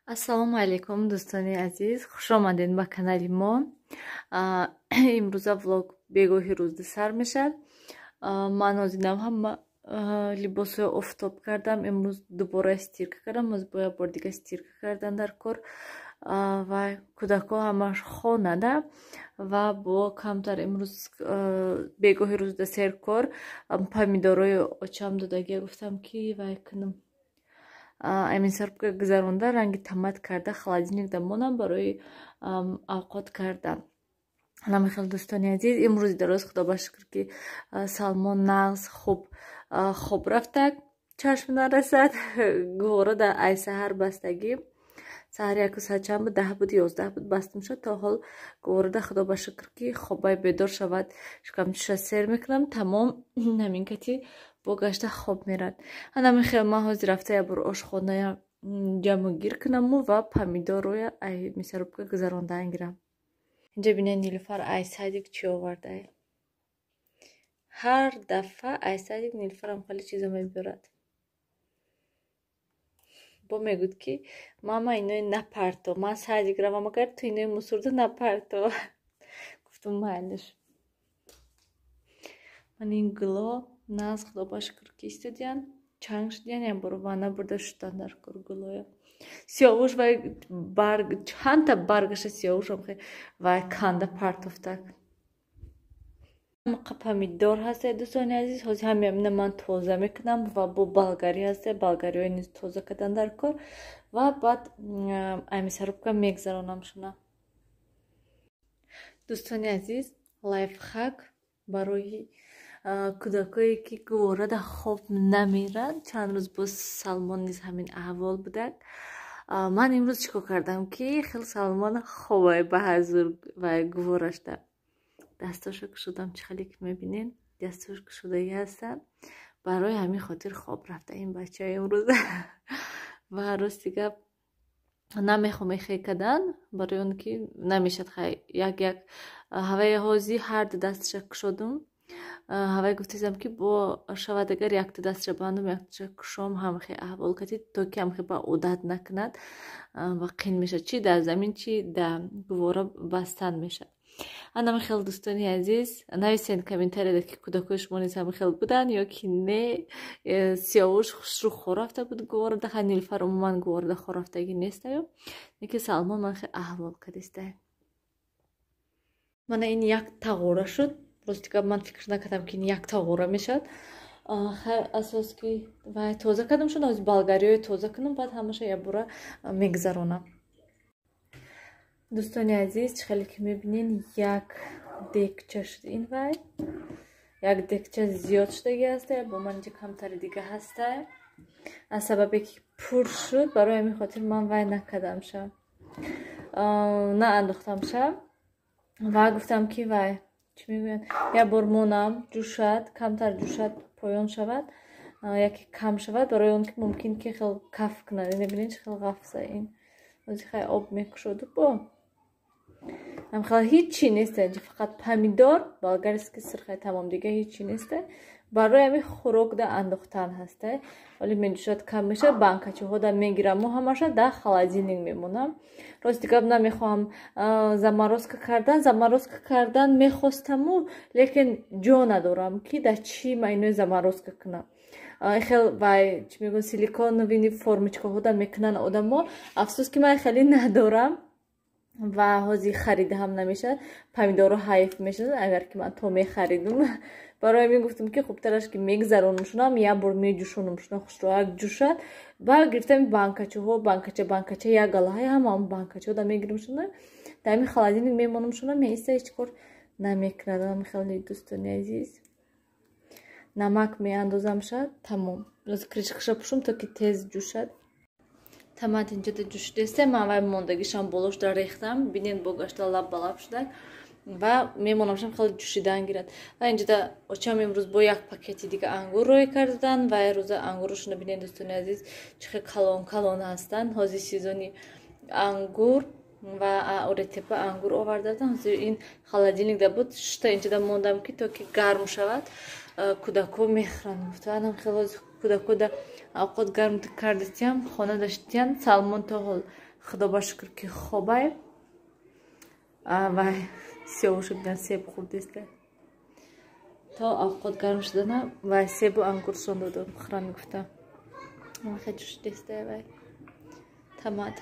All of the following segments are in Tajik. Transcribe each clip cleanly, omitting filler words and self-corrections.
Ассалому алайкум, дӯстони азиз, хушомадед ба канали мо. Имрӯза влог бегоҳи рӯзда сар мешавад. Ман ҳозирам, ҳама либосҳои офтоб кардам. Имрӯз дубора стирка кардам, ҳозир бо як бор дига стирка кардан дар кор. Ва кӯдакҳо ҳамаш хонада ва бо камтар имрӯз бегоҳи рӯзда серкор. Помидорои очам додагия, гуфтам, ки вай кунам, мясорубка гузаронда, ранги томат карда, холодильник да монам барои авқот кардан. Намихел, дӯстони азиз, имрӯзи дароз, худо ба шукр, ки Салмон нағз хуб хоб рафтак, чашм нарасад. Гувора да ай саҳар бастагӣ, саҳар яку саат чанд буд, 10 буд, 11 буд, бастам шуд, то ҳол гуворода, худо ба шукр, ки хобай бедор шавад, шикамчиша сер мекунам, тамом, ҳамин кати бо гашта хоб мерад. Ҳанамихел, ман ҳозир рафта як бор ошхоная ҷамъу гир кунаму ва помидорроя ай мясорубка гузарондан гирам. Инҷа бинед, Нилуфар ай садик чӣ овардай. Ҳар дафъа ай садик Нилуфарам хеле чизо мебиёрад. Бо мегӯд, ки мама, инои напарто, ман садик равам, агар ту инои мусорда напарто. Гуфтум, майлиш. Ман ин гуло нағз, худо ба шукр, ки истодиян, чанг шудиян, як бор ванна бурда шудан дар кор гулоя. Сиёвуш вай барг, чандта баргаша сиёвушам вай канда партофтак. Помидор ҳаста, дӯстони азиз, ҳозир ҳамин ман тоза мекунам ва бо болгарӣ ҳаста, болгариҳои низ тоза кардан дар кор ва баъд ай мясорубка мегзаронам шуна. Дӯстони азиз, лайфхак барои кӯдакое, ки гуворада хоб намеранд. Чанд рӯз боз Салмон низ ҳамин аҳвол будак. Ман имрӯз чӣ кор кардам, ки хел Салмон хобай ба ҳазур ва гуворашда дастошо кушодам. Чӣ хеле ки мебинед, дастошо кушодагӣ ҳастанд, барои ҳамин хотир хоб рафта ин бача имрӯз. Ва рости гап, намехоҳам эхе кардан, барои он ки намешад. Хай, як як ҳаваи ҳозир ҳарду дасташа кушодум. Ҳавай гуфтесам, ки бо шавад, агар якта дасташа бандум, якташа кушом, ҳамхе аҳвол кардид, то ки ҳамхе ба одат накунад ва қин мешад, чи дар замин, чи дар гувора бастан мешад. Анами хел, дӯстони азиз, нависед комментарияда, ки кӯдакои шумо низ ҳамин хел буданд ё ки не. Сиёвуш хушрӯ хор рафта буд гуворада. Ха, Нилфар умуман гуворада хор рафтагӣ нестаю, лекин Салмон ман хел аҳвол кардистай. Мана ин як тағора шуд. Рости гап, ман фикр накардам, ки ин як тағора мешавад. Асос ки вай тоза кардам шуд, ҳозир болгариҳои тоза кунам, баъд ҳамаша якбора мегузаронам. Дӯстони азиз, чӣ хеле ки мебинед, як декча шуд ин, вай як декча зиёд шудагӣ ҳаста, бо ман инҷа камтари дига ҳаста. Аз сабабе ки пур шуд, барои ҳамин хотир ман вай накардамша, наандохтамша ва гуфтам, ки вай чӣ мегӯянд, як бор монам, ҷӯшад, камтар ҷӯшад, поён шавад, яке кам шавад, барои он ки мумкин ки хел каф кунад. Ина бинед, чӣ хел ғафса ин. Ҳозир хай об мекушоду бо ҳамхел ҳичи неста инҷа, фақат помидор, болгарский сыр, хай, тамом, дига ҳичи неста. Барои ҳамин хӯрокда андохтан ҳаста. Вале меҷӯшад, кам мешавад, банкачаҳода мегираму ҳамаша дар холодильник мемонам. Рости гап, намехоҳам заморозка кардан. Заморозка кардан мехостаму, лекин ҷо надорам, ки дар чӣ ман инои заморозка кунам. Хел вай чӣ мегӯян, силиконовый формочкаҳода мекунанд одамо. Афсӯс, ки ман хеле надорам ва ҳозир харида ҳам намешавад. Помидорро ҳайф мешавад, агар ки ман то мехаридум. Барои ҳамин гуфтам, ки хубтараш ки мегзаронамшунам, як бор меҷӯшонамшуна, хушроак ҷӯшад, баъд гирифтам банкачаҳо, банкача банкача, як галаҳай ҳамаам банкачаҳо мегиримшуна, дар ҳамин холодильник мемонамшуна, меиста, ҳеҷ кор намекунад. Хеле, дӯстони азиз, намак меандозамша, тамом. Крышкаша пӯшум, то ки тез ҷӯшад. Томат инҷода ҷӯшидеста, ман вай мондагишам болошда рехтам. Бинед, бо гашта лаб ба лаб шудак ва мемонамшам, хеле ҷӯшидан гирад. Ва инҷода очам имрӯз бо як пакети дига ангур рӯй кардан. Ва рӯза ангурашона бинед, дӯстони азиз, чӣ хел калон калон ҳастанд. Ҳозир сезони ангур ва Оретепа ангур овардадан. Ҳозир ин холодильникда буд, шута инҷода мондам, ки то ки гарм шавад, кӯдакҳо мехӯранд. Гуфтаанам, хеле кӯдакҳо да авқот гарм кардатиям, хона даштиян. Салмон то ҳол Худо ба шукр ки хобай. Вай Сиёвуша бинан себ хӯрдеста. То авқот гарм шудана вай себу ангуршон додам хӯрам мегуфтам. Хеле ҷӯшидеста вай тамат.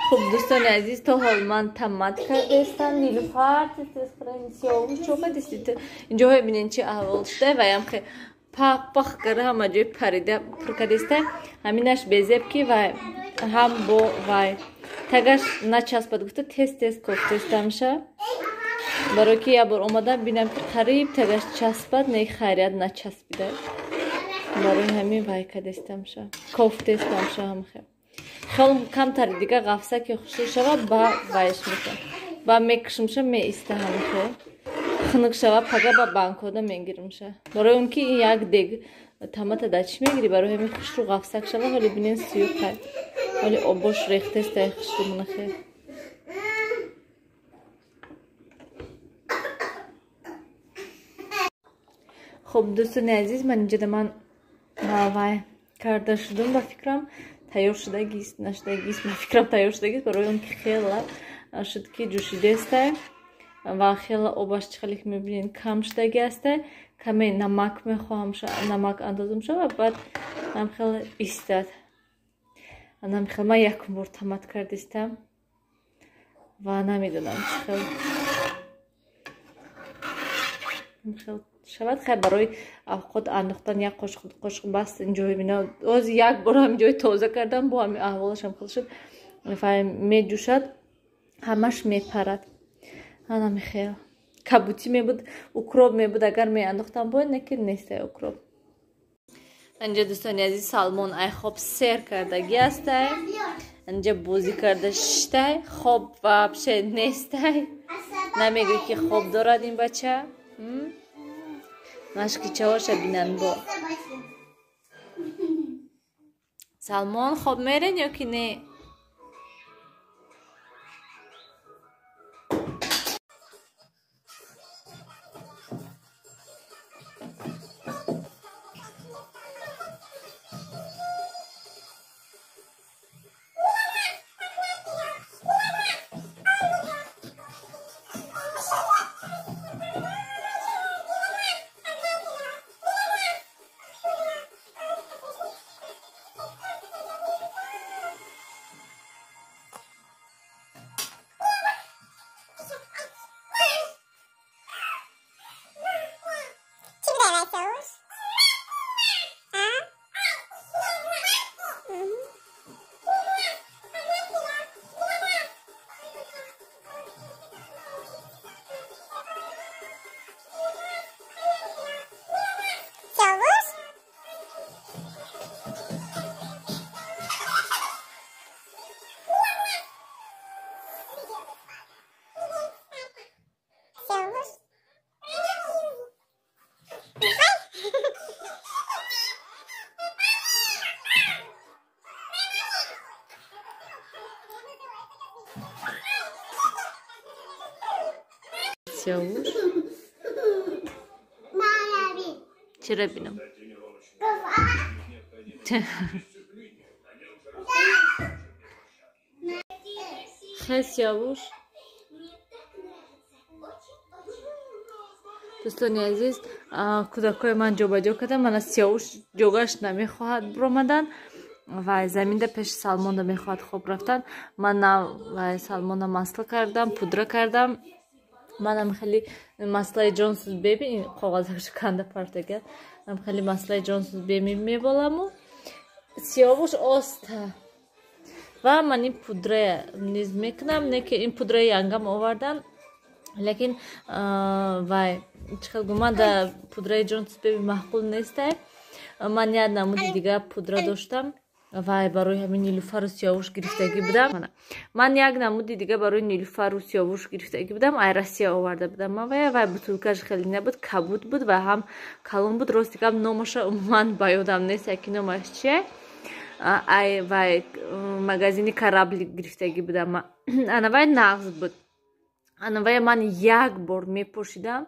Хуб дӯстони азиз, то ҳол ман тамат кардестам. Нилуфар тез хӯрем, Сиёвуш чо кардести? Инҷоҳое бинен чи аҳвол шуда, ваям хе пах пах карда ҳама ҷой парида пур кардеста. Ҳаминаш безеб ки вай ҳам бо вай тагаш начаспад гуфта тез тез кофтестамша. Барои ки як бор омадам бинам ки қариб тагаш часпад, не хайрият начаспида. Барои ҳамин вай кардестамша, кофтестамша ҳамхе. Хеле камтари дига ғафса ки хушур шавад, ба вайш мекунам. Ба мекушимша, меиста ҳамхе. Хунук шавад, пага ба банкода мегиримша. Барои он ки ин як дег тамата да чӣ мегирӣ, барои ҳамин хушру ғафсак шавад, ҳоли бинен сӯюқай. Ҳоли обош рехтестай хушру мунахе. Хуб дӯстони азиз, ман инҷода ман вай карда шудум, ба фикрам тайёр шудагист, нашудагист, ба фикрам тайёр шудагист, барои он ки хела шуд ки ҷӯшидестай ва хела обаш чӣ хеле ки мебинед кам шудаги астай. Каме намак мехоҳам, намак андозам ша ва баъд ам хеле истад. Анам хел ман якум бор тамат кардистам ва намедонам чӣ хел хел шавад. Хай барои авқот андохтан як қошуқ ду қошуқ бас. Инҷои бина оз як бор ҳамин ҷои тоза кардам, бо ҳамин аҳволашам хел шуд. Ва меҷӯшад, ҳамаш мепарад. Анами хел кабутӣ мебуд, укроп мебуд, агар меандохтам бояд, не ки нестай укроп. Инҷа дӯстони азиз, Салмон ай хоб сер кардаги астай. Инҷа бозӣ карда шиштай, хоб вообще нестай. Намегӯй ки хоб дорад ин бача. Машкичаҳоша бинан бо. Салмон хоб мерен ё ки не? Сиёвуш? Чиро бинам? Хе Сиёвуш? Дӯстони азиз, кӯдакҳои ман ҷобаҷо кардам. Мана Сиёвуш ҷогаш намехоҳад биромадан ва заминда пеши Салмонда мехоҳад хоб рафтан. Ман вай Салмонда масла кардам, пудра кардам. Манам хеле маслаи Ҷонсонс Беби, ин коғазашо канда партага. Ман хеле маслаи Ҷонсонс Беби меболаму. Сиёвуш оста. Ва ман ин пудрая низ мекунам, не ки ин пудраи янгам овардан, лекин вай чӣ хел гум, ман да пудраи Ҷонсонс Беби маъқул нестай. Ман як намуди дига пудра доштам. Вай барои ҳамин Нилуфару Сиёвуш гирифтагӣ будам. Ман як намуди дига барои Нилуфару Сиёвуш гирифтагӣ будам, ай Россия оварда будам. Ман вай бутулкаш хеле набуд, кабуд буд ва ҳам калон буд. Рости гап номаша умуман ба ёдам нест, яки номаш чие. Ай вай магазини Карабли гирифтагӣ будам. Ана вай нағз буд. Ана вай ман як бор мепӯшидам,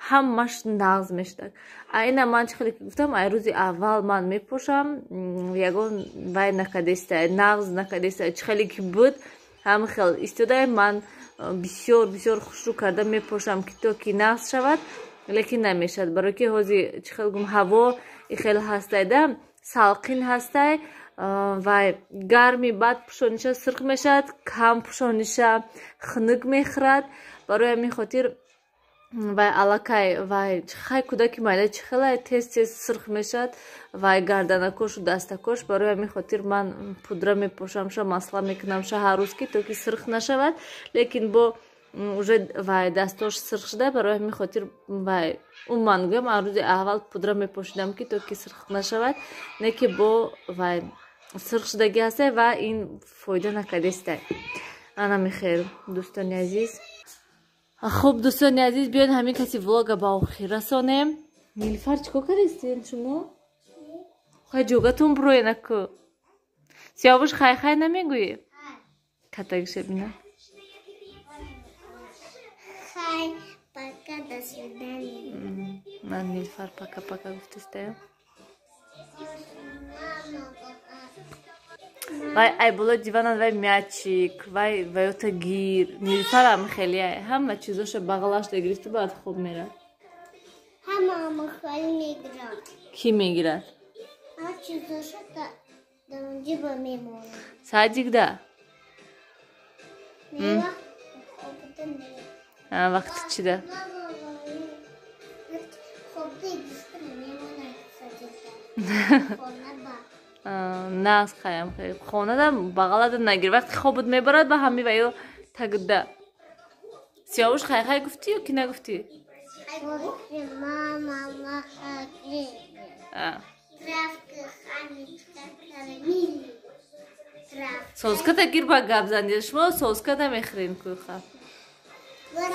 Ҳамаш нағз мешудак. А ина ман чӣ хеле ки гуфтам, ай рӯзи аввал ман мепошам, ягон вай накадеста, нағз накадеста, чӣ хеле ки буд, ҳам хел истодай. Ман бисёр бисёр хушрӯ карда мепошам, ки то ки нағз шавад, лекин намешавад, барои ки ҳозир, чӣ хел гум, ҳаво хел ҳастай да, салқин ҳастай. Вай гарми бад пӯшониша, сирх мешавад, кам пӯшониша, хунук мехӯрад. Барои ҳамин хотир вай аллакай вай хай кӯдаки майда чӣ хелай тез тез сирх мешавад, вай гарданакошу дастакош. Барои ҳамин хотир ман пудра мепошамша, масла мекунамша ҳар рӯз, ки то ки сирх нашавад. Лекин бо уже вай дастош сирх шуда. Барои ҳамин хотир вай умуман гӯям, аз рӯзи аввал пудра мепошидам, ки то ки сирх нашавад, не ки бо вай сирх шудагӣ ҳастай ва ин фоида накардестай. Ана михел, дӯстони азиз. Хуб, дӯстони азиз, биёед, ҳамин каси влога ба охир расонем. Нилфар, чӣ кор кардистен шумо? Хай, ҷогатон буроенаку. Сиёвуш, хай хай намегӯӣ? Катагиша бина. Хай, пока, до свидания. Ман Нилфар пока пока гуфтастаю. Мама, пока. Вай ай болои диванат вай мячик, вай ваёта гир. Нилфарам хеле ай ҳама чизоша бағалашда гирифту баъд хоб мерад. Ҳама махали мегирад. Кӣ мегирад? Ҳар чизоша дар ҷиба мемонад. Садик да? Не, хобда не. Вақти чида? Хобда гирифта мемонад садика. Хона ба. Нағз, хаям хонада бағалада нагир, вақти хобут мебарад ба ҳами ваё тагда. Сиёвуш, хай хай гуфтӣ ё ки нагуфтӣ? Мама, махали. Травка, хомячка кормили. Травка. Соската гир, ба гап зани. Шумо соска намехӯрем куха. Мама,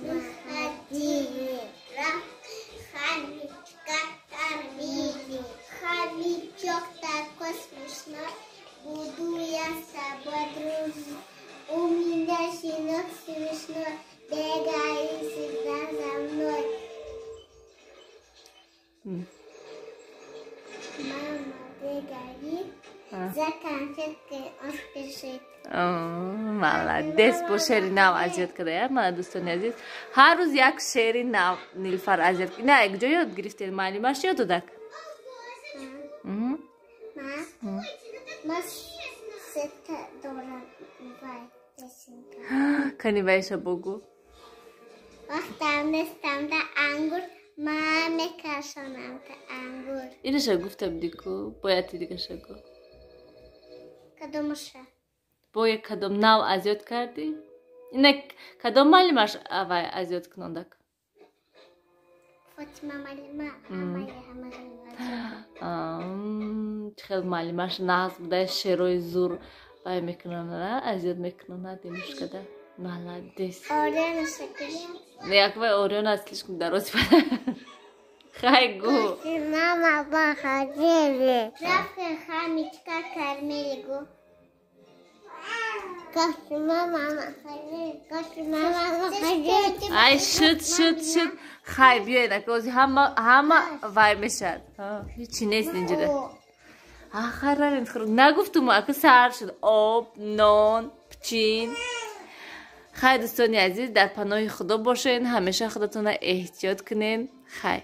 выходили. Травка, хомячка кормили. Хомячок такой смешной. Буду я с тобой дружить. У меня щенок смешной. Бегает всегда за мной. Мама бегает. За конфеткой он спешит. Молодец, бо шеъри нав азият кардая. Мана, дӯстони азиз, ҳар рӯз як шеъри нав Нилфар азият. Ина якҷо ёд гирифтед, маълимаш ёд додак? Ма сета дорам вай песенка. Кани, вайша бугу. Вақтам нестам да ангур, ма мекашонам та ангур. Инаша гуфта будӣ ку, бояд дигаша гу. Кадомаша? Боя кадом нав аз ёд кардӣ? Ина кадом маълимаш вай аз ёд кунондак? Фотима малима, ҳамаи ҳамаи. Чӣ хел маълимаш нағз буда, шеърои зур вай мекунона, аз ёд мекунона динушкада. Молодец. Орёнаша гӯям. Як вай Орион аз слишком дароз. Хай, гу. Мама походили. Травка, хомячка кормили гу. Мама ходили. Ай, шуд, шуд, шуд. Хай, биёед, ака, ҳама ҳама вай мешад. Ҳичи нест инҷода. Ахар, равем. Нагуфтум, ака, сар шуд. Об, нон, пичин. Хай, дӯстони азиз, дар паноҳи Худо бошед, ҳамеша худатонро эҳтиёт кунед. Хай.